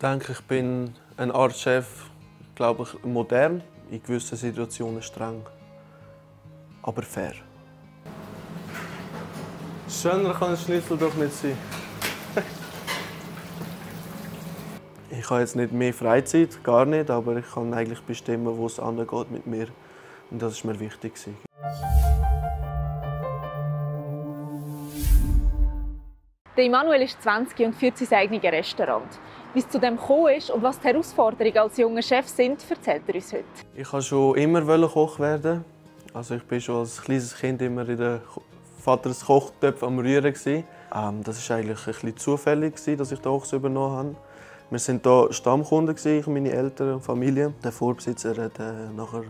denke, ich bin eine Art Chef, glaube ich, modern, in gewissen Situationen streng, aber fair. Schöner kann ein Schnitzel doch nicht sein. Ich habe jetzt nicht mehr Freizeit, gar nicht, aber ich kann eigentlich bestimmen, wo es angeht mit mir. Und das war mir wichtig. Der Emanuel ist 20 und führt sein eigenes Restaurant. Wie es zu dem gekommen ist und was die Herausforderungen als junger Chef sind, erzählt er uns heute. Ich wollte schon immer Koch werden. Also ich war schon als kleines Kind immer in der Vaters Kochtöpfe am Rühren. Das war eigentlich ein bisschen zufällig, dass ich den Ochs übernommen habe. Wir waren hier Stammkunden, ich und meine Eltern und Familie. Der Vorbesitzer hat nachher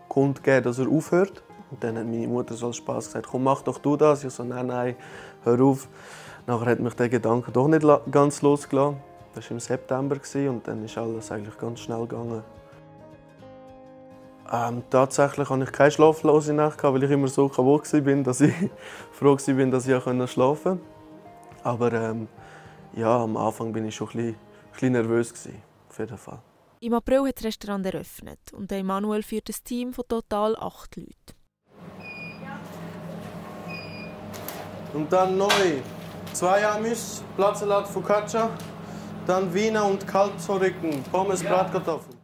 kundgegeben, dass er aufhört. Und dann hat meine Mutter so als Spass gesagt, komm, mach doch du das. Ich so, nein, hör auf. Nachher hat mich der Gedanke doch nicht ganz losgelassen. Das war im September und dann ist alles eigentlich ganz schnell gegangen. Tatsächlich hatte ich keine schlaflose Nacht, weil ich immer so kaputt war, dass ich froh war, dass ich schlafen konnte. Aber ja, am Anfang war ich schon ein bisschen nervös, auf jeden Fall. Im April hat das Restaurant eröffnet und Emanuel führt ein Team von total 8 Leuten. Und dann neu 2 Amüs, Blattsalat, Focaccia, dann Wiener und Kalbsrücken, Pommes, Bratkartoffeln.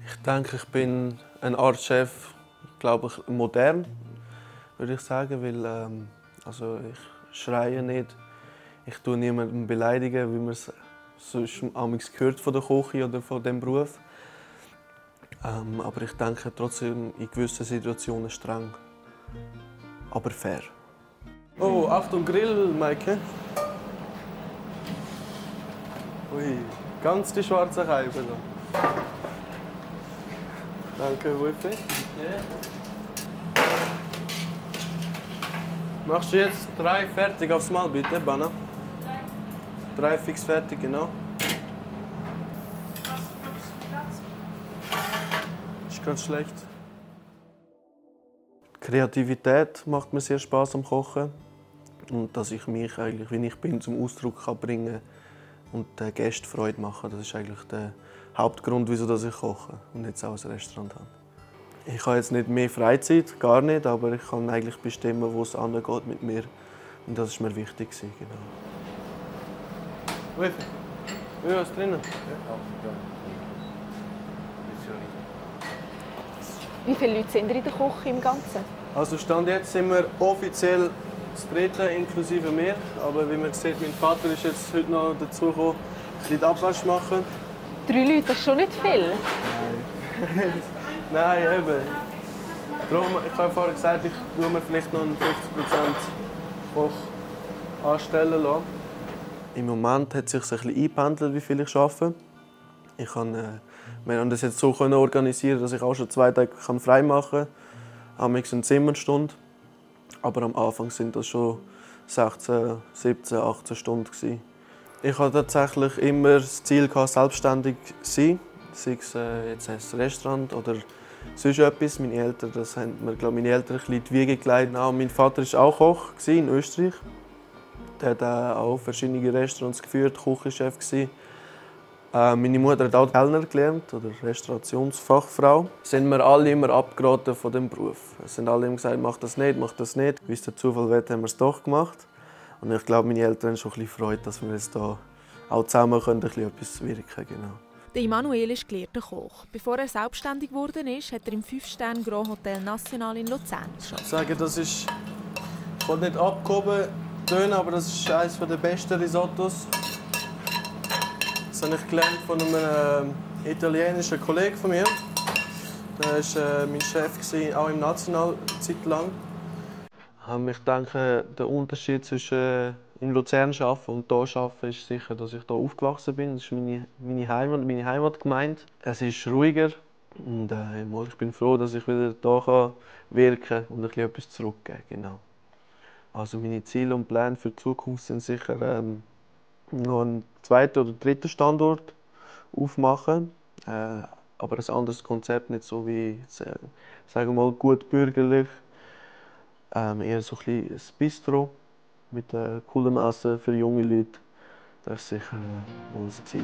Ich denke, ich bin eine Art Chef, glaube ich, modern, würde ich sagen, weil also ich schreie nicht, ich tue niemanden beleidigen, wie man es sonst gehört von der Küche oder von dem Beruf. Aber ich denke trotzdem in gewissen Situationen streng, aber fair. Oh, Achtung, Grill, Maike. Ui, ganz die schwarze Scheibe da. Danke, Wolfi. Machst du jetzt 3 fertig aufs Mal, bitte, Banna? 3 fix fertig, genau. Ist ganz schlecht. Kreativität macht mir sehr Spaß am Kochen. Und dass ich mich eigentlich, wie ich bin, zum Ausdruck bringen kann und den Gästen Freude machen. Das ist eigentlich der Hauptgrund, wieso ich koche und jetzt auch ein Restaurant habe. Ich habe jetzt nicht mehr Freizeit, gar nicht, aber ich kann eigentlich bestimmen, wo es angeht mit mir. Und das war mir wichtig. Genau. Wie ist drinnen? Wie viele Leute sind in der Küche im Ganzen? Also Stand jetzt sind wir offiziell das 3. inklusive mir. Aber wie man sieht, mein Vater ist jetzt heute noch dazu gekommen, ein bisschen die Abwasch machen. 3 Leute, das ist schon nicht viel. Nein. Nein, eben. Darum, ich habe vorhin gesagt, ich tue mir vielleicht noch einen 50% Koch anstellen lassen. Im Moment hat es sich ein bisschen eingependelt, wie viel ich arbeite. Wir haben das jetzt so organisieren, dass ich auch schon 2 Tage frei machen kann. Am eine Zimmerstunde. Aber am Anfang sind das schon 16, 17, 18 Stunden. Ich hatte tatsächlich immer das Ziel, selbstständig zu sein. Sei es jetzt ein Restaurant oder sonst etwas. Meine Eltern, das haben mir, meine Eltern ein bisschen in die Wiege gelegt. Mein Vater war auch Koch in Österreich. Er hat auch verschiedene Restaurants geführt, Küchenchef. Meine Mutter hat auch Kellner gelernt oder Restaurationsfachfrau. Sind wir alle immer abgeraten von dem Beruf. Es sind alle immer gesagt, mach das nicht, mach das nicht. Wie es der Zufall will, haben wir es doch gemacht. Und ich glaube, meine Eltern haben schon ein bisschen Freude, dass wir jetzt hier auch zusammen etwas wirken können. Genau. Der Emanuel ist gelehrter Koch. Bevor er selbstständig geworden ist, hat er im 5-Sterne Grand Hotel National in Luzern gearbeitet. Ich sage, das ist nicht abgehoben tönen, aber das ist eines der besten Risottos. Das habe ich gelernt von einem italienischen Kollegen von mir. Der war mein Chef, auch im National, eine Zeit lang. Ich denke, der Unterschied zwischen in Luzern arbeiten und hier arbeiten ist sicher, dass ich hier aufgewachsen bin. Das ist meine Heimatgemeinde. Es ist ruhiger und ich bin froh, dass ich wieder hier wirken kann und etwas zurückgeben kann. Genau. Also meine Ziele und Pläne für die Zukunft sind sicher noch einen 2. oder 3. Standort aufmachen. Aber ein anderes Konzept, nicht so wie, sagen wir mal, gut bürgerlich. Eher so ein Bistro mit coolem Essen für junge Leute. Das ist sicher unser Ziel.